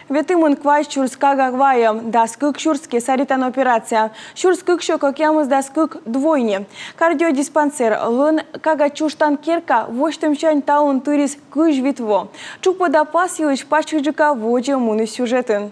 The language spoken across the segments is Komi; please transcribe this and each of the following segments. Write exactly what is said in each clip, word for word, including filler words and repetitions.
Ветымын квайт сюрс кага вайӧм, дас кык сюрс кесаритан операция, сюрс кык сё кӧкъямысдас кык двойни. Кардиодиспансерлӧн кага чужтан керка восьтӧмсянь талун тырис кызь вит во. Тшупӧда пас йылысь пачкӧдджыка водзӧ мунысь сюжетын.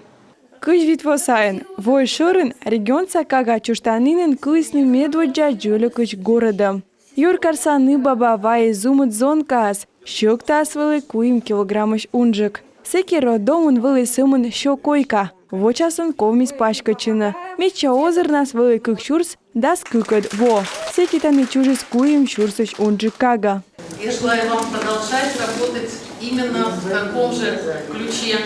Кызь вит во сайын, вой шӧрын, регионса кага чужтанінын кылісны медводдза дзолюкысь горӧдӧм. Юркарса нывбаба вайис зумыд зонкаӧс, сьӧктаыс вӧлі куим килограммысь унджык. Сэки роддомын вӧлі сӧмын сё койка. Вочасӧн ковмис паськӧдчыны. Медся озырнас вӧлі кык сюрс дас кыкӧд во. Сэки тані чужис куим сюрсысь унджык кага. Я желаю вам продолжать работать именно в таком же ключе.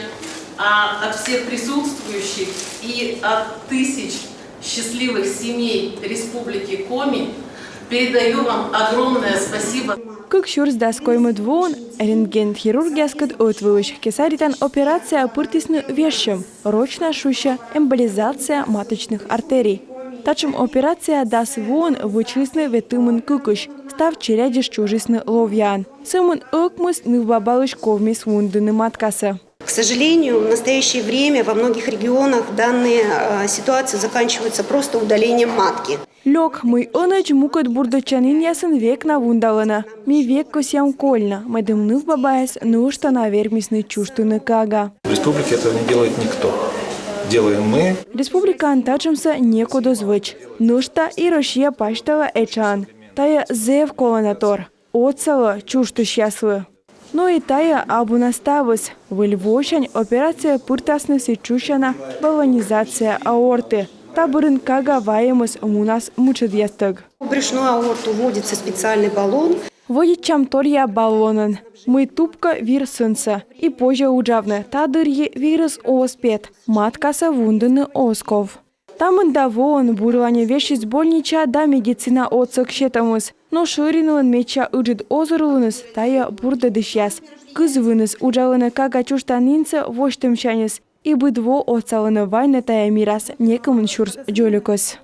А от всех присутствующих и от тысяч счастливых семей Республики Коми передаю вам огромное спасибо. Кык сюрс дас коймӧд воын рентген-хирургияскӧд ӧтвылысь кесаритан операцияӧ пыртісны вежсьӧм, рочнас шусьӧ эмболизация маточных артерий. Татшӧм операция дас воын вӧчлісны ветымын кыкысь, став челядьысь чужисны ловъяӧн. Сӧмын ӧкмыс нывбабалысь ковмис вундыны маткасӧ. К сожалению, в настоящее время во многих регионах данные э, ситуации заканчиваются просто удалением матки. Лёк, мый ӧнӧдз мукӧд бурдӧдчанінъясын век на вундалӧны. Ми век кӧсъям кольны, медым нывбабаӧс нӧшта на вермисны чужтыны кага. В республике этого не делает никто. Делаем мы. Республикаын татшӧмсӧ некод оз вӧч. Нӧшта и Россия пасьтала этшаӧн. Тайӧ зэв колана тор. Отсалӧ чужтысьяслы. Но и тайӧ абу на ставыс. Выль восянь операцияӧ пыртасны сідз шусяна баллонизация аорты. Та бӧрын кага вайӧмыс мунас мытшӧдъястӧг. В брюшную аорту вводится специальный баллон. Вӧдитчам торъя баллонӧн, мый тупкӧ вир сӧнсӧ и позьӧ уджавны. Та дырйи вирыс оз пет, маткасӧ вундыны оз ков. Та мында воӧн бурланьӧ вежсис больнича да медицина отсӧг сетӧмыс. Но шӧринлӧн медся ыджыд озырлуныс — тайӧ бурдӧдысьяс. Кызвыныс уджалӧны кага чужтанінсӧ восьтӧмсяньыс. И быд во отсалӧны вайны тайӧ мирас некымын сюрс дзолюкӧс.